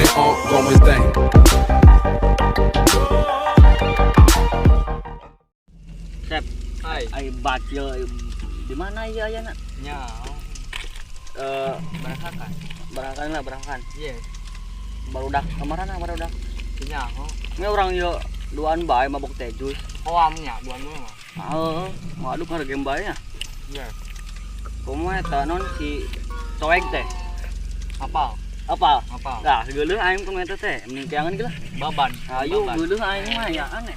ongoing, ongoing thing. Sep, Hai. ai bacil di mana ya ayana? Nya. Barahakan. Barahakan lah, barahakan. Iya. Barudak kamarana barudak. Nya. Ini orang yo duaan bae mabok teh jus. Hoamnya duaan mah. Heeh, ngaduk ngargem bae nya. Iya. Kumaha eta non si coek teh? Apal. Apal? Apal. Nah, geuleuh aing kumaha eta teh? Mending tiangan ge lah. Baban. Ayo geuleuh aing mah ya aneh.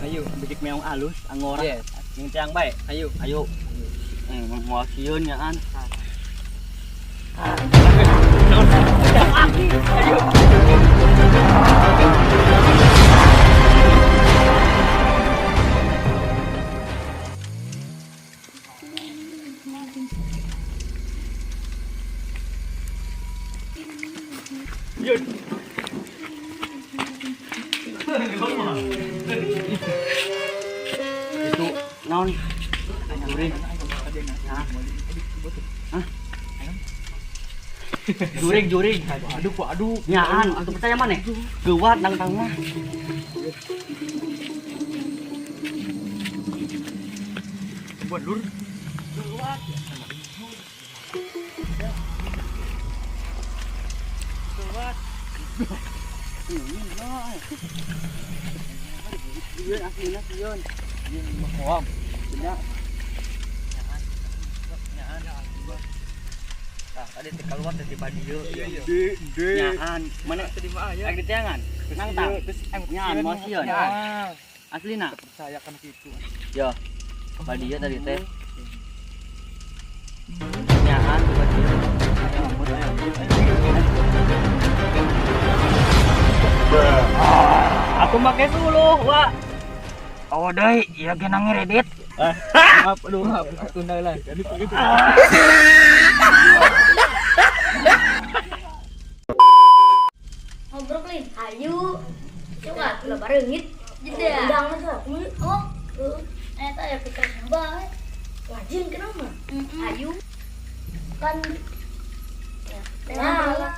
Ayo, bijik meong alus angora. Yes. Yang tiang bae. Ayo. Ayo. Mau sieun ya an. Ayo. Itu naon? Jurig. Hah? Jurig, jurig. Aduh, aduh. Nyaan, atuh percaya maneh? Geuwat nangtang mah. Buat lur. Geuwat. Geuwat. Ini mah. Sieun aslina sieun. Hoam. Bener. Nyaan. Tah, tadi teh keluar teh tiba dieu. Nyaan, mana Tadi mah aya. rek diteangan? Nangtang. Nyaan moal sieun. Aslina. Percaya kan gitu. Yo. Tiba dieu tadi teh. Nyaan tiba dieu. Ayo ampun, ayo ampun, ayo. Aku make suluh, Wak. Oh deui, ieu ge nang ngeredit. Maaf, aduh, maaf. Tunda lah. Ngobrol nih, ayo. Coba lah barengit. Jeda. Udang mah oh, eta ya pikiran bae. Rajin kenapa? Ayo. Kan ya. Nah.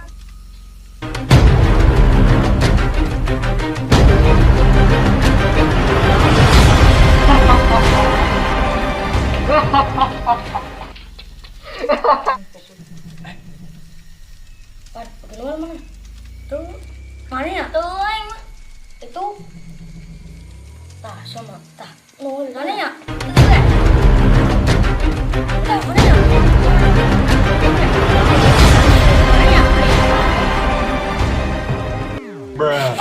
Pat, keluar mana? Tuh, mana ya? Tuh, aing mah. Itu. Tah, sama. Tah, nol. Mana ya? Itu ya. Tah, mana ya? Mana ya? Bruh.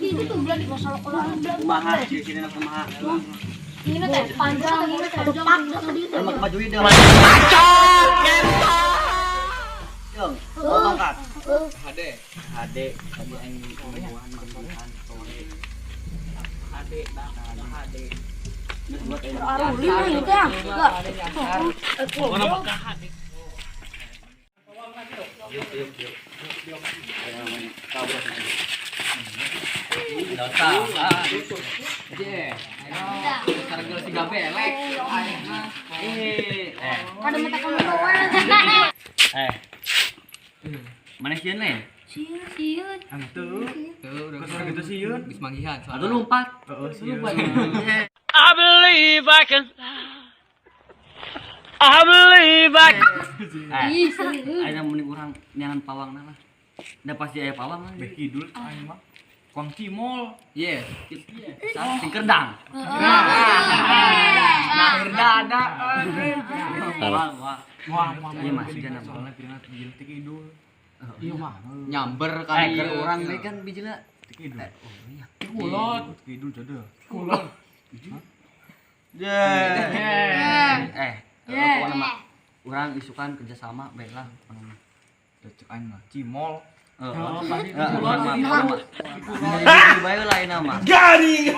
Itu tuh belah di masalah kolam. Kumaha sini kumaha. Ini teh panjang, aduh pak tadi teh. Lemak baju hidung. Bacot, ngentot. Jeng, tongkat. HD. HD tadi aing buahan manggihan sore. HD, Bang. HD. Geus buat aing. Aruli mah itu ya. Enggak. Pokoknya bakal HD. Yuk, yuk, yuk. Kabur. Dosa. Je. Ayo, karena si gabelek. Aing mah. Eh, Kada mata kamu doang. eh. Mana sieun lain? Sieun, sieun. Tuh, udah gitu sieun. Geus manggihan Atuh lompat. Heeh, sieun. I believe I can I believe I can. Eh, Ih, sieun. aing mending urang neangan pawangna lah. Da pasti aya pawang lah. Beh kidul aing mah. Kuang cimol. Yes. Sing kerdang. Nah, berdada. Wah, wah. Wah, wah. Iya masih jana soalnya pirang bijil ti kidul. Iya mah. Nyamber Eh, kali keur urang deui kan bijilna. Ti kidul. Oh iya. Kulot, kidul jodoh. Kulot. Eh, pokokna mah urang isukan kerjasama bae lah pokona mah. Cek aing mah cimol. Heeh. Bae lah ayeuna mah. Garing.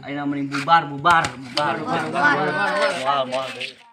Ayeuna mending bubar bubar bubar. Moal moal deui.